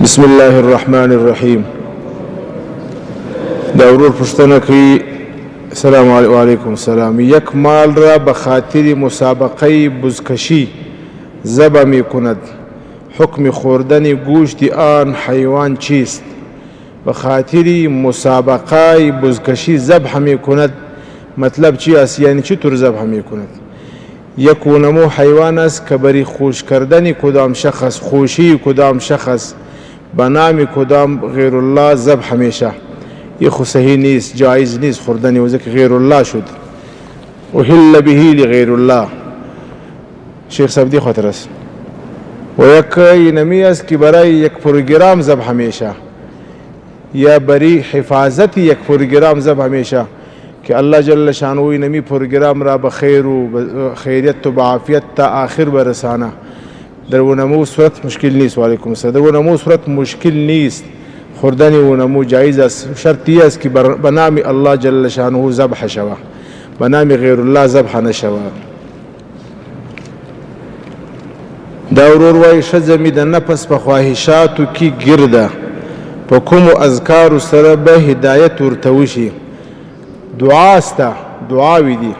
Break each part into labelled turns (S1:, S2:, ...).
S1: بسم الله الرحمن الرحیم. دا ورور پوښتنه کوي، السلام علیکم. السلام. یک مال را به خاطر مسابقه بزکشی ذبح می کند، حکم خوردن گوشت آن حیوان چیست؟ به خاطر مسابقه بزکشی ذبح می کند، مطلب چی است؟ یعنی چطور ذبح می کند؟ یک نمو حیوان است که بری خوش کردن کدام شخص، خوشی کدام شخص، به نام کدام غیر الله ذبح میشه. یې خو صحیح نیست، جایز نیست خوردن یې، ځکه غیر الله شد، اهل به لغیر الله. شیخ صاحب دی خاطر است. و یک نمی است که برای یک پروگرام ذبح میشه یا بری حفاظت یک پروگرام ذبح میشه که الله جل شانه نمی پروگرام را به خیر و خیریت و به عافیت تا آخر برسانه. در اونمو صورت مشکل نیست. و علیکم السلام. در اونمو صورت مشکل نیست، خوردن اونمو جایز است. شرط است که به نام الله جل شانه ذبح شوه، به نام غیر الله ذبح نشوه. دا ورور وایي، ښځه مې د نفس په خواهشاتو کې ګرده، په کومو اذکارو سره به هدایت ورته وشي؟ دعا سته، دعاوې دي.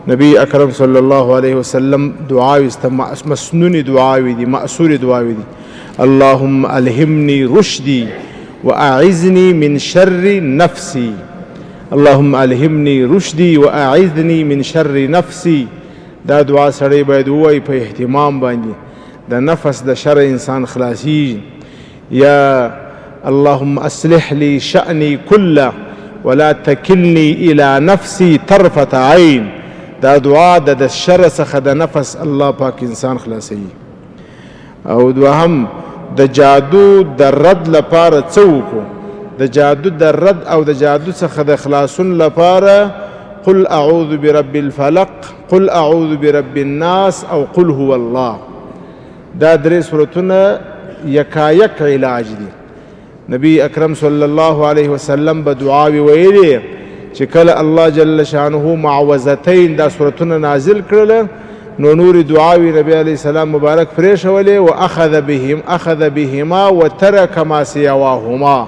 S1: نبی اکرم صلی الله علیه وسلم دعاوې سته، مسنونې دعاوې دي، مأثورې دعاوې دي. اللهم الهمني رشدي واعذني من شر نفسي، اللهم الهمني رشدي واعذني من شر نفسي. دا دعا سړی باید ووایي په اهتمام باندې، د نفس د شر انسان خلاصیږي. یا اللهم اصلح لي شأني كله ولا تكلني الى نفسي طرفة عين. دا دعا د شر څخه د نفس الله پاک انسان خلاصوي. او دوهم، د جادو د رد لپاره څه وکړو؟ د جادو د رد او د جادو څخه د خلاصون لپاره قل اعوذ برب الفلق، قل اعوذ برب الناس او قل هو الله، دا درې سورتونه یکایک علاج دي. نبی اکرم صلی الله علیه وسلم به دعاوې ویلې چې کله الله جل شانه معوذتین دا سورتونه نازل کړل، نو نورې دعاوې نبی علیه السلام مبارک پرېښولې، و اخذ بهم اخذ بهما وترک ما سواهما.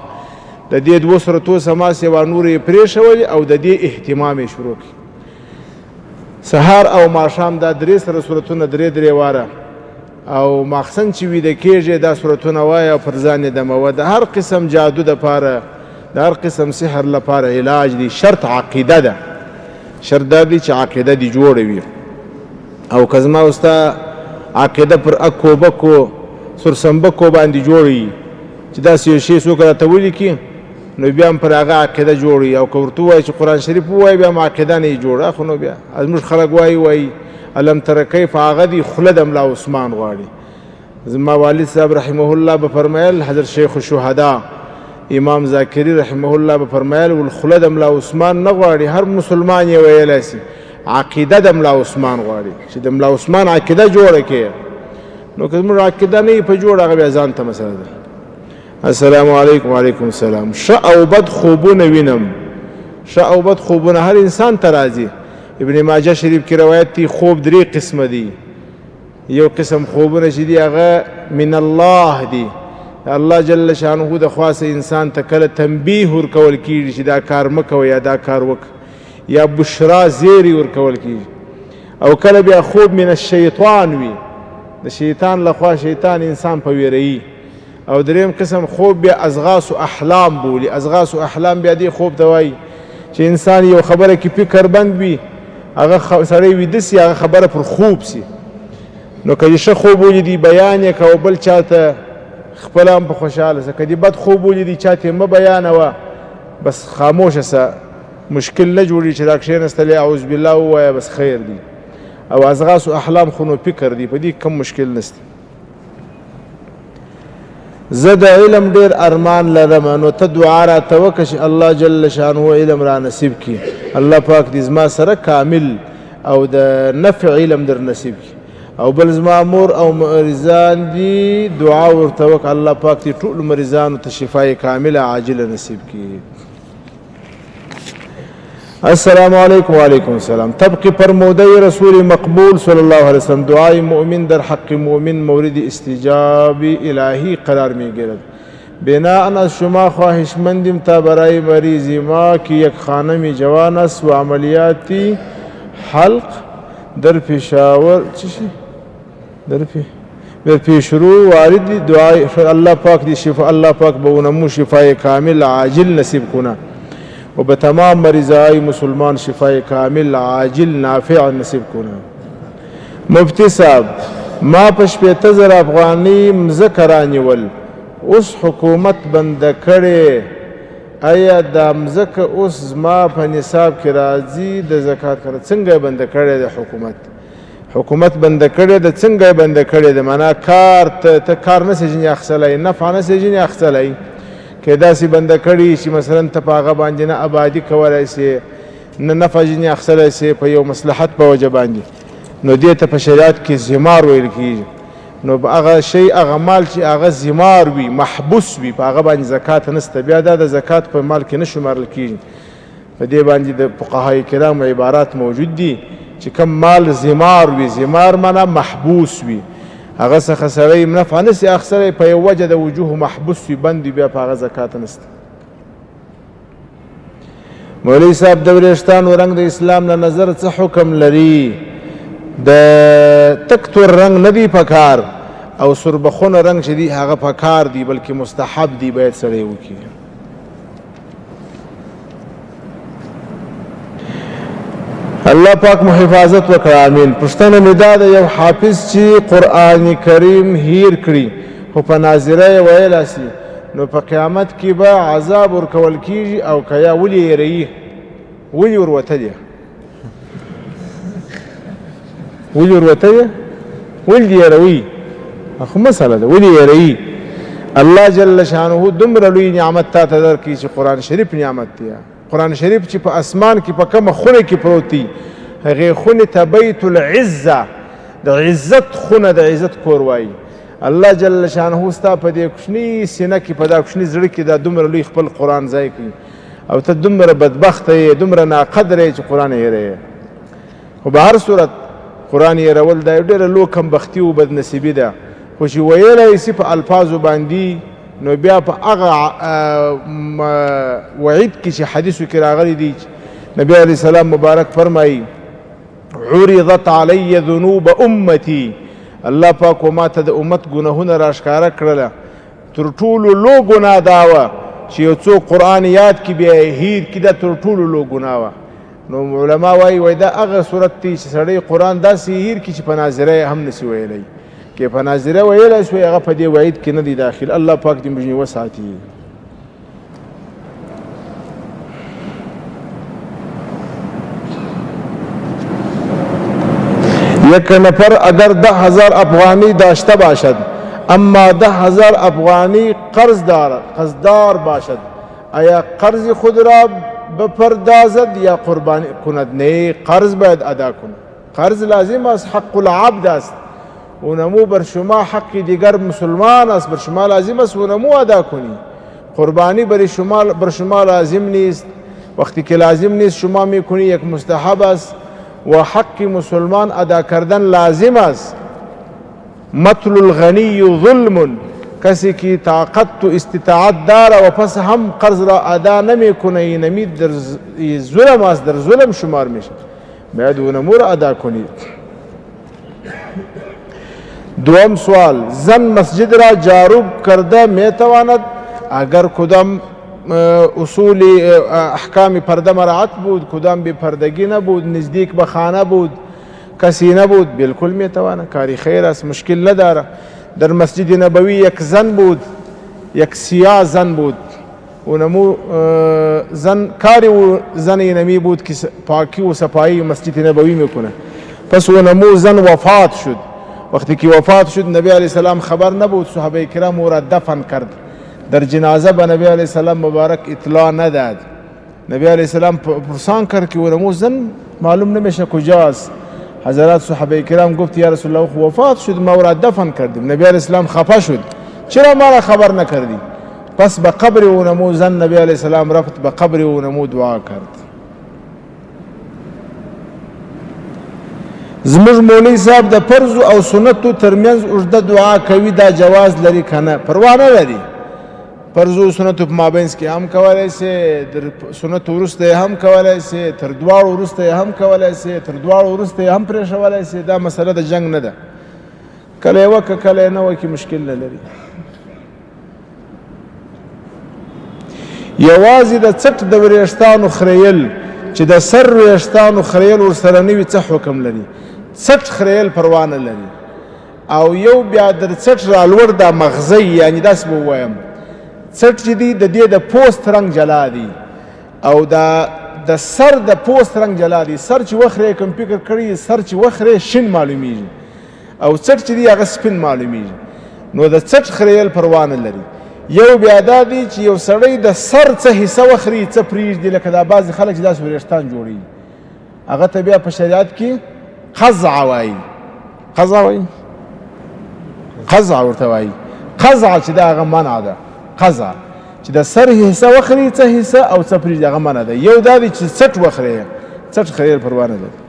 S1: د دې دوو سورتو سما سوا نورې یې پرېښولې او د دې اهتمام یې شروع کړي. سهار او ماښام دا درې سره سورتونه درې درې واره، او ماخسن چې ویده کېږي دا سورتونه وایه او پر ځان یې دموه. د هر قسم جادو دپاره، د هر قسم سحر لپاره علاج دی. شرط عقیده ده، شرط دا دی چې عقیده دې جوړه وي. او که زما او ستا عقیده پر اکو بکو سرسمبکو باندې جوړه وي، چې داسې یو شی څوک راته ولیکي، نو بیا هم پر هغه عقیده جوړ، او که ورته ووایي چې قرآن شریف ووایي، بیا هم عقیده نه یې جوړه. خو نو بیا زموږ خلک وایي، وایي الم تر کیف هغه دی خوله د ملا عثمان غواړي. زما والد صاحب رحمه الله به فرمایل، حضرت شیخ الشهدا امام ذاکری رحمه الله به فرمایل، ول خوله د ملا عثمان نه غواړي، هر مسلمان یې ویلی سي، عقیده د ملا عثمان غواړي، چې د ملا عثمان عقیده جوړه کړي. نو که زموږ عقیده نه په جوړه، هغه بیا ځان ته مسله ده. السلام علیکم. وعلیکم السلام. ښه او بد خوبونه وینم. ښه او بد خوبونه هر انسان ته راځي. ابن ماجه شریف کې روایت دی، خوب درې قسمه دي. یو قسم خوبونه چې دي هغه من الله دي، الله جل شانه د خوا انسان ته کله تنبیه ورکول کیږي چې دا کار مه کوه یا دا کار وکړه، یا بشرا زیری ورکول کیږي. او کله بیا خوب من الشیطان وي، د شیطان لخوا شیطان انسان په ویروي. او دریم قسم خوب بیا اضغاث احلام بولي. اضغاث احلام بیا دې خوب ته وایي چې انسان یو خبره کې فکر بند وي، هغه سړی ویده سي، هغه خبره پر خوب سي. نو که دې ښه خوب ولیدي بیان یې کوه بل چاته، خپله هم په خوشحاله سه. که دې بد خوب ولیدي چاته یې مه بیانوه، بس خاموشه سه، مشکل نه جوړي چې را کښېنستلې اعوذ بالله ووایه، بس خیر دی. او اضغاث احلام خو نو فکر دی، په دې کم مشکل نشته. زه د علم ډیر ارمان لرم، نو ته دعا راته وکړه چې الله جل شانه علم را نصیب کړي. الله پاک دې زما سره کامل او د نفع علم در نصیب کړي. او بل زما مور او مریضان دي، دعا ورته وکړه، الله پاک دې ټول مریضانو ته شفای کامله عاجله نصیب کړي. السلام علیکم. وعلیکم السلام. طبق فرموده رسول مقبول صلی الله علیه وسلم، دعای مؤمن در حق مؤمن مورد استجاب الهی قرار میگیرد. بناء از شما خواهشمندیم تا برای مریض ما که یک خانم جوان است و عملیاتی حلق در پشاور چی شي در پی در پیشرو وارد دعای الله پاک دی شفا، الله پاک به اونمو شفای کامل عاجل نصیب کنه و به تمام مریضای مسلمان شفای کامل عاجل نافع نصیب کنه. مفتی صاحب، ما په 60,000 افغانۍ مځکه رانیول، اوس حکومت بنده کړې، ایا دا مځکه اوس زما په نصاب کې راځي د زکات کړه؟ څنګه یې بنده کړې ده حکومت؟ حکومت بنده کړې ده، څنګه یې بنده کړې ده؟ معنا کار ته کار نه سې ځینې اخیستلی، نفع نه سې ځینې اخیستلی. که داسې بنده کړي چې مثلا ته په هغه باندې نه آبادي کولی سې، نه نفع ځینې اخیستلی سې په یو مصلحت په وجه باندې، نو دې ته په شریعت کې زمار ویل کېږي. نو هغه شی، هغه مال چې هغه زمار وي، محبوس وي، په هغه باندې زکات نشته، بیا دا د زکات په مال کې نه شمارل کېږي. په دې باندې د فقهای کرامو عبارات موجود دي چې کوم مال زمار وي، زمار معنا محبوس وي، هغه څخه سړی نفع نه سي اخیستلی، په یو وجه د وجوه محبوس وي، بند وي، بیا په هغه زکات نشته. مولوي صاحب، د وریښتانو رنګ د اسلام له نظر څه حکم لري؟ د تک تور رنګ نه دی پکار، او سربخونه رنګ چې دی هغه پکار دی، بلکې مستحب دی، باید سړی وکړي. الله پاک مو حفاظت وکړه، امین. پوښتنه مې دا ده، یو حافظ چې قرآن کریم هیر کړي خو په ناظره یې ویلی سي، نو په قیامت کې به عذاب ورکول کیږي او که یا؟ ولې هېروي؟ ولې وروته دی؟ ولې وروته دی؟ ولې دې هېروي؟ خو مسله ده، ولې هېروي؟ الله جل شانه دومره لوی نعمت تا ته درکړي چې قرآن شریف نعمت دی. قرآن شریف چې په اسمان کې په کومه خونه کې پروت دی، هغې خونې ته بیت العزه، د عزت خونه، د عزت کور وایي. الله جل شانه ستا په دې کوچني سینه کې، په دا کوچني زړه کې دا دومره لوی خپل قرآن ځای کوي، او ته دومره بدبخته یې، دومره ناقدره یې چې قرآن هېروې. خو به هر صورت قرآن هېرول دا یو ډېره لو کمبختي او بدنصیبي ده، خو چې ویلی سي په الفاظو باندې، نو بیا په هغه وعید کې چې حدیثو کې راغلي دي، نبی علیه السلام مبارک فرمایي: عرضت علی ذنوب امتي، الله پاک ما ته د امت ګناهونه راښکاره کړله، تر ټولو لو ګناه دا وه چې یو څوک قرآن یاد کړي بیا یې هیر کړي، دا تر ټولو لو ګناه وه. نو علما وایي، وایي دا هغه صورت دی چې سړی قرآن داسې هیر کړي چې په ناظره یې هم نسي ویلی، که په ناظره ویلی سوی هغه په دې وعید کې نه دی داخل. الله پاک دې موږ وساتي. یک نفر اگر 10,000 افغانی داشته باشد اما 10,000 افغانی قرض دارد، قرضدار باشد، آیا قرض خود را بپردازد یا قربانی کند؟ نه، قرض باید ادا کند. قرض لازم است، حق العبد است، اونمو بر شما حق دیگر مسلمان است، بر شما لازم است اونمو ادا کنی. قربانی بر شما لازم نیست. وقتی که لازم نیست شما میکنی، یک مستحب است و حق مسلمان ادا کردن لازم است. مطل الغنی ظلم. کسی که طاقت و استطاعت داره و پس هم قرض را ادا نمیکنه، اینمی در ظلم است، در ظلم شمار میشه، باید اونمو را ادا کنید. دوم سوال: زن مسجد را جاروب کرده میتواند؟ اگر کدام اصول احکام پرده مراعت بود، کدام بی پردگی نبود، نزدیک به خانه بود، کسی نبود، بالکل میتواند، کاری خیر است، مشکل نداره. در مسجد نبوی یک زن بود، یک سیاه زن بود، اونمو زن کاری و زن نمی بود که پاکی و صفایی مسجد نبوی میکنه. پس اونمو زن وفات شد. وقتی که وفات شد، نبی علیه السلام خبر نبود، صحابه کرام او را دفن کرد. در جنازه به نبی علیه السلام مبارک اطلاع نداد. نبی علیه السلام پرسان کرد که اونمو زن معلوم نمیشه کجاست. حضرات صحابه کرام گفت: یا رسول الله، وفات شد، ما او را دفن کردیم. نبی علیه السلام خفه شد، چرا ما را خبر نکردی؟ پس به قبر اونمو زن نبی علیه السلام رفت، به قبر اونمو دعا کرد. زموږ مولوي صاحب د فرض او سنتو ترمنځ اوږده دعا کوي، دا جواز لري کنه؟ پروا نه لري. فرضو سنتو په مابینس کې هم کولای سي، در سنت وروسته یې هم کولای سي، تر دواړو وروسته یې هم کولای سي، تر دواړو وروسته یې هم پرېښولای سي. دا مسله د جنګ نه ده، کله یې وکړه کله یې نه وکړي مشکل نه لري. یوازې د څټ د وریښتانو خریل چې د سر وریښتانو خریل ورسره نه وي څه حکم لري؟ څټ خریل پروا نه لري. او یو بیا در څټ رالوړ دا مغزی، یعنی داسې به ووایم څټ چې دی د دې د پوست رنګ جلا دی او دا د سر د پوست رنګ جلا دی. سر چې وخرې کوم فکر کړی، سر چې وخرې شین معلومیږي او څټ چې دی هغه سپین معلومیږي. نو د څټ خریل پروا نه لري. یو بیا دا دی چې یو سړی د سر څه حصه وخري څه پرېږدي، لکه دا بعضې خلک چې داسې وریښتان جوړوي، هغه ته بیا په شریعت کې قزع وایي. قزع وایي، قزع ورته وایي. قزع چې دا هغه منع ده. قزع چې د سر حصه وخري څه حصه او څه پرېږدي هغه منع ده. یو دا دی چې څټ وخري، څټ خریل پروا نه لري.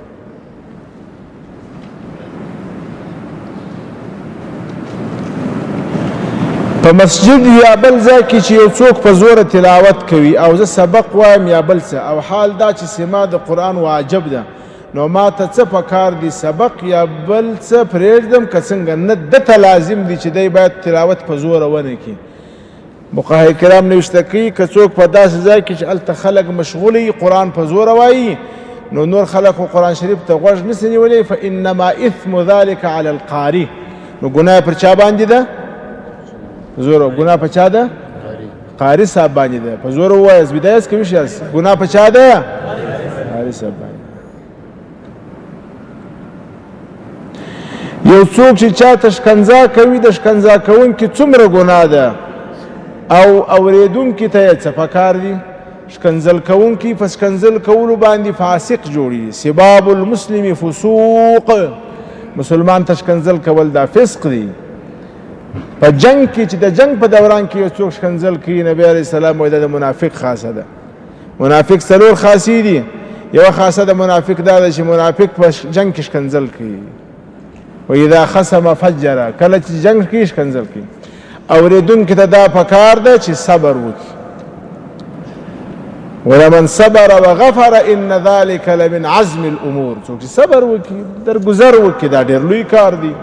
S1: په مسجد یا بل ځای کې چې یو څوک په زوره تلاوت کوي او زه سبق وایم یا بل څه، او حال دا چې سما د قرآن واجب ده، نو ما ته څه پکار دي؟ سبق یا بل څه پرېږدم که څنګه؟ نه، ده ته لازم دي چې دی باید تلاوت په زوره ونه کړي. فقهای کرام نوشته کوي که څوک په داسې ځای کې چې هلته خلک مشغول وي قرآن په زوره وایي، نو نور خلک خو قرآن شریف ته غوږ نسي نیولی، فانما اثم ذلک علی القاري. نو ګناه پر چا باندې ده؟ زور ګناه په چا ده؟ قاری صاحب باندې ده. په زور ووایاست، ویده یاست که ویښ یاست؟ ګناه په چا ده؟ قاری صاحب باندې. یو څوک چې چاته ښکنځا کوي، د ښکنځا کوونکي څومره ګناه ده او اورېدونکي ته یې څه پکار دي؟ ښکنځل کوونکي په ښکنځل کولو باندې فاسق جوړېږي. سباب المسلم فسوق، مسلمان ته ښکنځل کول دا فسق دی. په جنگ کې چې د جنگ په دوران کې یو څوک ښکنځل کوي، نبی علیه السلام وایي دا د منافق خاصه ده. منافق څلور خاصې دي. یوه خاصه د منافق دا ده چې منافق په جنگ کې ښکنځل کوي. و اذا خصم فجر، کله چې جنگ کې ښکنځل کوي. اورېدونکي ته دا پکار ده چې صبر وکړي. ولمن صبر وغفر ان ذلك لمن عزم الامور. څوک چې صبر وکړي، درګذر وکړي، دا ډېر لوی کار دی.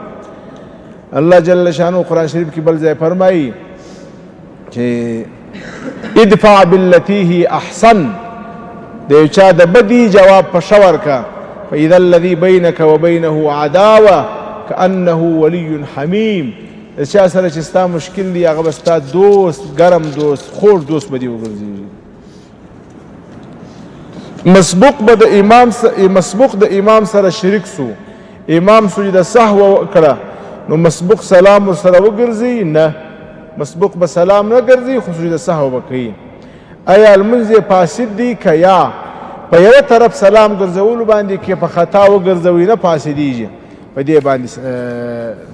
S1: الله جل شانه قرآن شریف کې بل ځای فرمایي چې ادفع بالتي هي احسن، د یو چا د بدی جواب په ښه ورکړه، فاذا الذي بينك وبينه عداوه كأنه ولي حميم. د چا سره چې ستا مشکل دی هغه به ستا دوست، ګرم دوست، خوږ دوست به دې وګرځېږي. مسبوق به د امام مسبوق د امام سره شریک سو، امام سجده سهو وکړه، نو مسبوق سلام ورسره وګرځي؟ نه، مسبوق به سلام نه ګرځي، خو سجده سهو به کوي. ایا لمونځ یې فاسد دی که یا؟ په یوه طرف سلام ګرځولو باندې کې په خطا وګرځوي نه فاسدېږي په دې باندې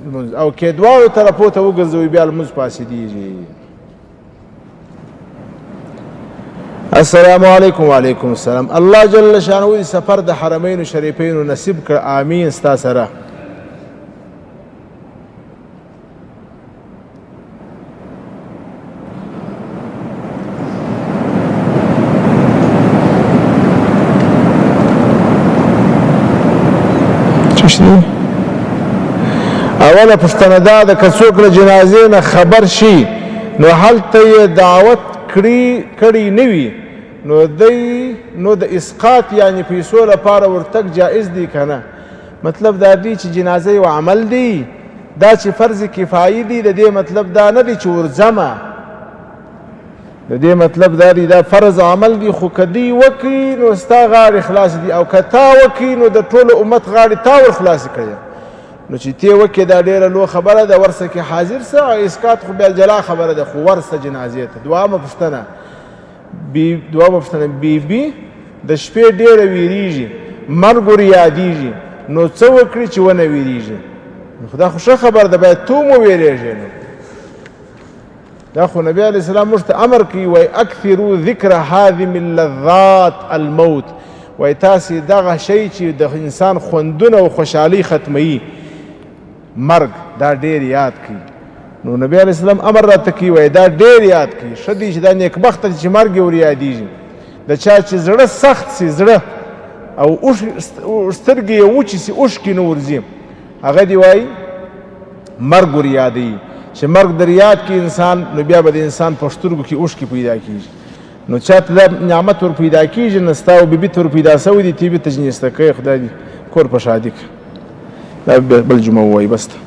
S1: لمونځ، او که دواړو طرفو ته وګرځوي بیا لمونځ فاسدېږي. السلام علیکم. وعلیکم السلام. الله جل شانه دې سفر د حرمینو شریفینو نصیب کړ، آمین. ستا سره اوله پوښتنه دا ده که څوک له جنازې نه خبر شي نو هلته یې دعوت کړی نه وي، نو دی نو د اسقاط یعنی پیسو لپاره ورتګ جائز دی که نه؟ مطلب دا دی چې جنازه یو عمل دی، دا چې فرض کفایي دی د دې مطلب دا نه دی چې ورځمه، د دې مطلب دا دی دا فرض عمل دی، خو که دی وکړي نو ستا غاړې خلاصې دي، او که تا وکړي نو د ټولو امت غاړې تا ور خلاصې کړې. نو چې تی وکړې دا ډېره لویه خبره ده، ورسه کې حاضر سه، او اسقاط خو بیا جلا خبره ده، خو ورسه جنازې ته. دوهمه پوښتنه دوهمه پوښتنه، بیبي د شپې ډېره ویریږي، مرګ ور یادېږي، نو څه وکړي چې ونه ویریږي؟ نو خو دا خو ښه خبره ده، باید ته مو ویرېږې. نو دا خو نبی علیه السلام موږ ته امر کوي، وایي اکثرو ذکر هاذم اللذات الموت، وایي تاسې دغه شی چې د انسان خوندونه او خوشحالي ختموي مرګ، دا ډېر یاد کړئ. نو نبی علیه السلام امر راته کوي، وایي دا ډېر یاد کړي، ښه دی چې دا نیکبخته چې مرګ یې ور یادېږي. د چا چې زړه سخت سي، زړه او سترګې یې وچې سي، اوښکې نه ورځي، هغه دی وایي مرګ ور یادوي. چې مرګ در یاد کړي انسان، نو بیا به د انسان په سترګو کې اوښکې پیدا کېږي. نو چا ته دا نعمت ور پیدا کېږي، نو ستا او بیبي ته ور پیدا سوی دی، تی بي ته جنیسته کوې، خدای دې کور په ښادي کړه. دا بل جمعه ووایي بس ته.